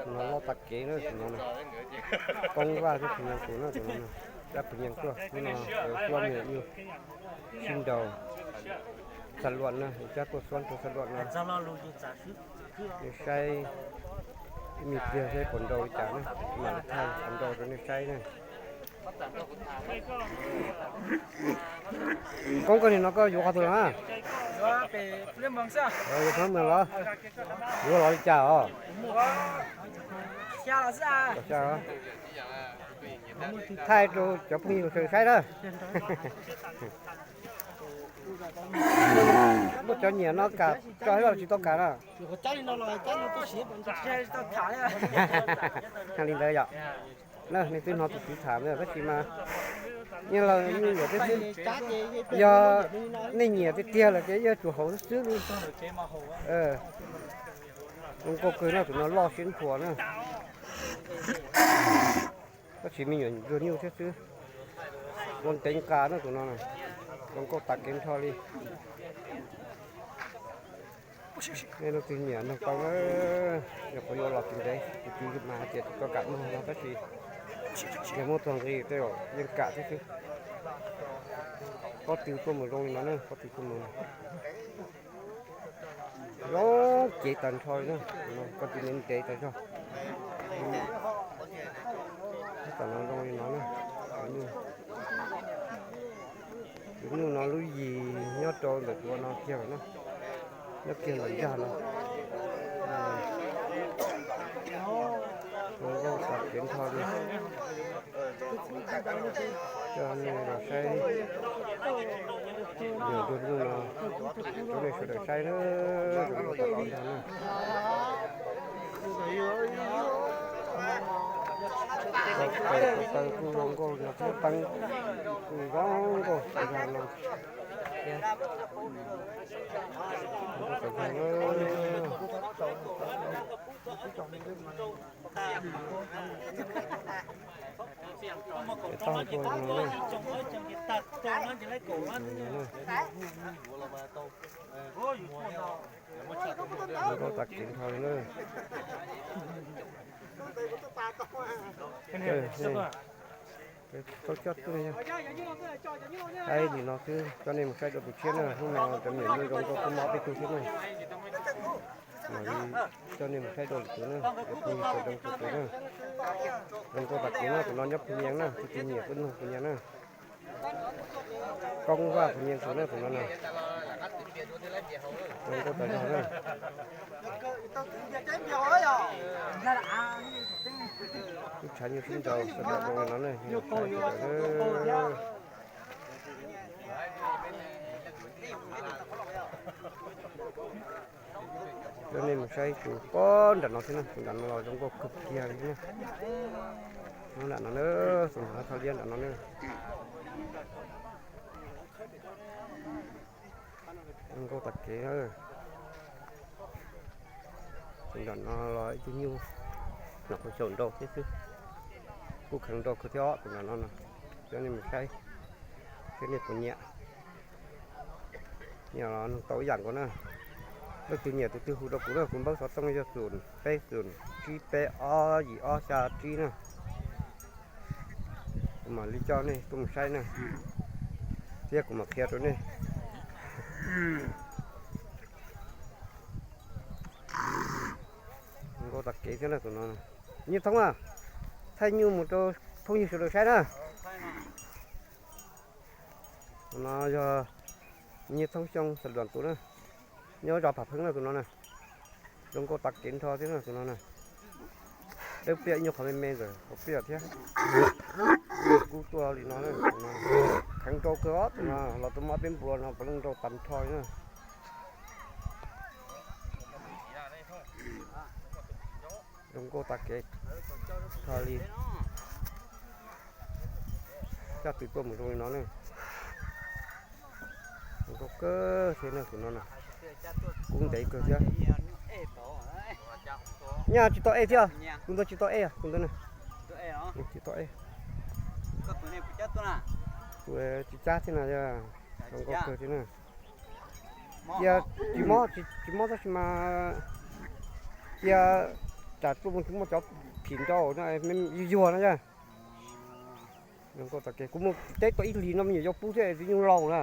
No loj tas kev na tus no na. Koob Vaj thiab Phim Nyees tus na tus no na. Cab Phim Nyees tuaj hnub no, xuab me nyuam nyuj sib nraus, xa luam na, cab tuaj xuab rau xa luam no. Nej saib ib me pliag saib puas nrau li cas na, mam li thaij puas nrau rau nej saib na. Koob, koj nim no koj yuav qhov twg los? Yuav Phab Mws los? Yuav los li cas os? Thaij rau cov phooj ywg sawv daws saib na. Muaj cov nyiam no kam tso thiab los tsis tau kam na? Li ntawd yom. Nej twb hnov tus txiv tham tab sis mas yeej los nyuaj nyuaj xwb. Yog nej nyiam tiag tiag lawm ces yuav tsum haus xwb xwb li. Zoo nkauj kawg no, tus no loj siab ntshuas na. Tab sis me nyuam ntsuag nyuj thiab xwb. Ua ntev nqa na tus no na. Zoo nkauj tas kev nrho li. Nej leej twg nyiam nug tau na, yog kuv yuav los tsis ntev, tus txiv mas hais tias tsis tau kam muag no tab sis yog muab txog nqi tej zaum yeej kam thiab xwb. Pob tw tuaj mus zoo li no na, pob tw tuaj mus zoo cev tag nrho li na, pob tw ntev ntev tas zog. Tam no zoo li no na. Tus nyuj no lub yim nyob rau ntawm tus no kiag na, nyob kiag ntawm yag no. Zoo nkauj tas kev nrho li. Coj nej los saib, yog tus nyuj no rau nej sawv daws saib na, zoo nkauj tas kev nrho na. Taw kuj zoo nkauj, nrog thiab teeb kuj zoo nkauj, zoo no. Tau tuaj no. Nkauj tas kev nrho li na. Tau coj tuaj. Saib li no xwb, coj nej mus saib dua tus tshiab na, hnub no cov niam nyuj zoo nkauj kuj mob peb tug thiab na. Mam li coj nej mus saib dua lwm tus na, cov phooj ywg sawv daws zoo tus na. Zoo nkauj tas kev na, tus no nyob Phim Nyees na, tus twg nyiam tuaj nug Phim Nyees na. Koob Vaj Phim Nyees tus na, tus no na. Zoo nkauj tas zog na. Ib tshav nyuj sib nraus sawv daws zoo li no na. Coj nej mus saib tus pob nram no thiab na, tus nram no los zoo nkauj kawg kiag li na. Nram no na, tus nram no txog liab nram no na. Zoo nkauj tas kev. Tus nram no los ib tug nyuj, nram qhov xyaum nrau thiab xwb. Kuj kheev nrau kawg thiab os tus nram no no. Coj nej mus saib seb nej puas nyiam. Nyiam los nug tau ib yam nkaus na. Leej twg nyiam tus twg hu rau kuv na, kuv npawb xov tooj yog xoom peb xoom tsib peb ob yim ob xya tsib na. Kuv mam li coj nej tuaj mus saib na, thiab kuv mam qhia rau nej. Nkauj tas kev thiab na tus no. Nyiaj Thoob a, thaij nyuj mus rau phooj ywg sawv daws saib na. Tus no yog Nyiaj Thoob Xyooj Xas Luas tus na, nyob zos Pham Pheeb na tus no na. Zoo nkauj tas kev nrho thiab na tus no na. Dawb pliaj ib nyuag qhov me me ntawm qhov pliaj thiab. Kub tuaj li no, kheev nrau kawg os tus no, los tus mob peb npua no puav leej nrau tag nrho li na. Zoo nkauj tas kev nrho li. Caj tw tuaj mus zoo li no na. Zoo nkauj kawg thiab na tus no na. Kub ntev kawg thiab. Nyaj tsis tau ej thiab, tus ntawd tsis tau ej, tus ntawd na. Tsis tau ej. Tus tsis cab thiab na, zoo nkauj kawg thiab na. Cia tsis mob, tsis mob tab sis mas cia tsam tuaj mus tsis muaj cov phim nrau no, yuag yuag no yog. Zoo nkauj tas kev, kuv mus teb tau ib hlis no me nyuam yau pub thiab, tsis nyuj laus na.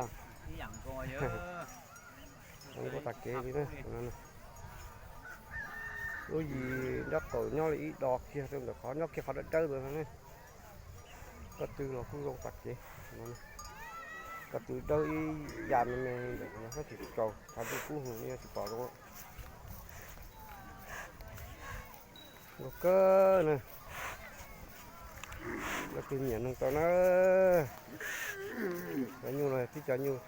Zoo nkauj tas kev li na. Lub yim nrab qaum nyob li ib do kiag rau ntawm qhov nyob kiag qhov dawb dawb ntawd no ne. Ko tw los kuj zoo tas kev. Ko tw dawb ib yam me me ntawm no tab sis tsis tsaus, tshav ntuj kub hwv no tsis pom zoo. Nkauj kawg na. Leej twg nyiam noog tau na. Cov nyuj no tib co nyuj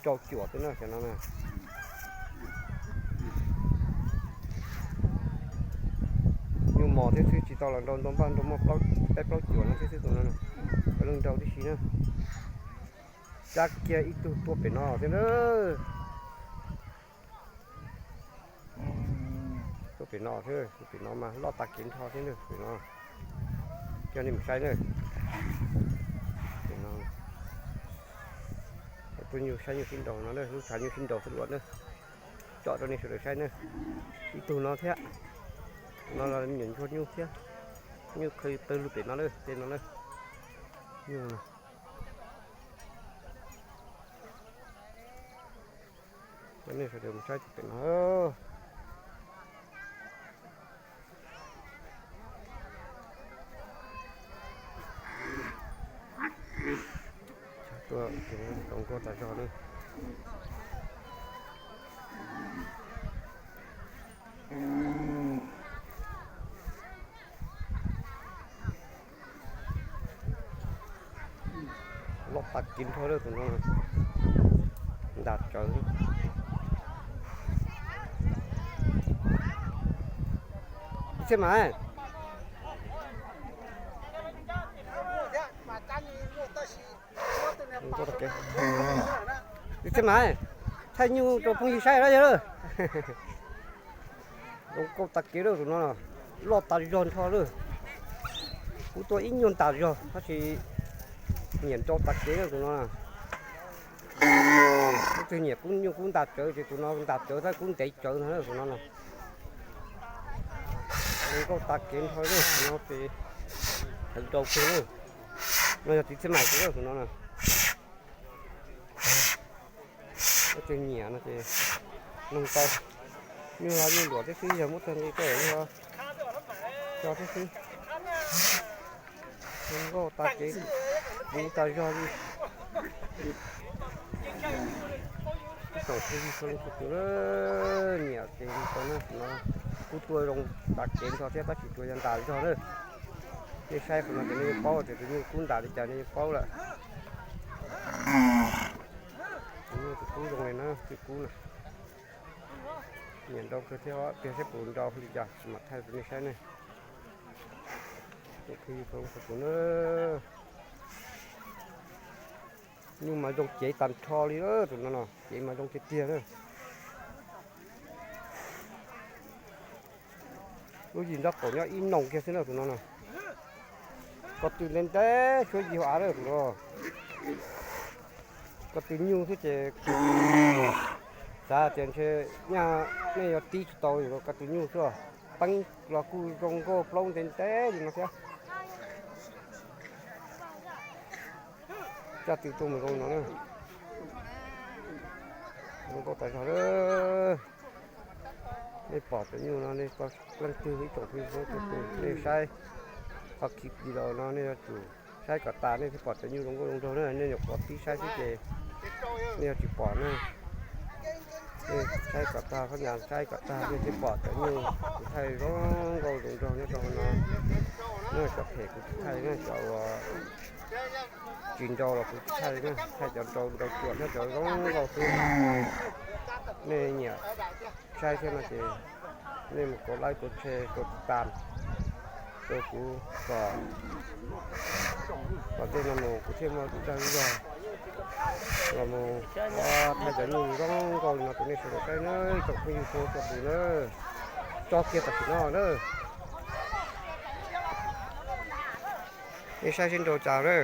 rau cuam xwb na, cov no na. Nyuj mos thiab xwb, tsis tau los nrau ntau npaj nrau muaj peb plaub cuam no thiab xwb tus no. Cov leej nrau tib si na. Cab kiag ib tug tuaj pem no thiab na. Tuaj pem no thiab, pem no mas loj tas kev nrho thiab na pem no. Coj nej mus saib na. Pem no, tuaj nyuj saib nyuj sib nraus no na, lub tshav nyuj sib nraus xwb luaj na. Tsom rau nej sawv daws saib na. Ib tug no thiab. No los me nyuam ntsuag nyuj thiab. Nyuj qhwv pawg lug pem no na, tej no na. Nyuj no. Coj nej sawv daws mus saib tus pem no. Tuaj ces zoo nkauj tas zog na. Loj tas kev nrho lawm tus no. Ntas tsawv. Txiaj mas. Txiaj mas, thaij nyuj rau phooj ywg saib na yog. Zoo nkauj tas kev lawm tus no, loj tas zog nrho lawm. Kuv tua ib nyuag ntas zog tab sis nyiam nrau tas kev lawm tus no. Leej twg nyiam kub nyuj kub ntas tsawv ces tus no ntas tsawv thiab kub ntev tsawv no tus no. Zoo nkauj tas kev nrho lawm no ces heev rau kawg. No yog txiv txiaj mas tus no na. Leej twg nyiam no ces noog tau. Nyuj hlob nyuj luam thiab xwb, yog muab txog nqi koj yog coj thiab xwb. Zoo nkauj tas kev, kuv tas zog li. Ib tsoom phooj ywg txhua leej txhua tus na, nyiam ces tau na, no kuj tua zoo tas kev nrho thiab tab sis tsuas yog ntas zog na. Nej saib qhov no ces nej yeej paub tias tus nyuj kub ntas li cas, nej yeej paub lawm. Tus nyuj tus kub zoo li na, tus kub na. Nyiam nrau kawg thiab, tiag saib puas nrau li cas mam thaij rau nej saib ne. Tus na, nyuj mas zoo cev tag nrho li, tus no no cev mas zoo tiag tiag na. Lub yim nrab qaum nyob ib noog kiag xwb na tus no na. Ko tw ntev ntev suab yig hauv av lawm tus no. Ko tw nyuj xwb ces xav tias ntshe nyaj nej yuav tib tsis tau ko tw nyuj xwb. Peeb los kuj zoo nkauj plaub ntev ntev li no thiab. Coj tw tuaj mus zoo no na. Zoo nkauj tas zog lawm. Nej pom cov nyuj no nej leej twg ib tsoom phooj ywg txhua tus nej saib qhov clip video no nej yuav tsum saib kom tas nej thiaj pom cov nyuj zoo nkauj zoo nraug na. Nej nyuam qhuav pib saib xwb ces nej yuav tsis pom na. Nej saib kom tag, pab nyas saib kom tag nej thiaj pom cov nyuj kuv thaij zoo nkauj zoo nraug nyob rau hauv no. Nej cov phem kuv tsis thaij na, cov uas tsis nrau los kuv tsis thaij na, thaij cov nrau nrau cuam thiab cov zoo nkauj xwb. Nej nyiam saib thiab no ces nej mus kaus like, kaus share, kaus tiv tam rau kuv kom, kom tej no mus kuv thiaj muaj dag zog los mus thaij cov nyuj zoo nkauj li no rau nej sawv daws saib na, tsoom phooj ywg txhua tus na. Tso kiag tam sim no na. Nej saib seb nrau cas na.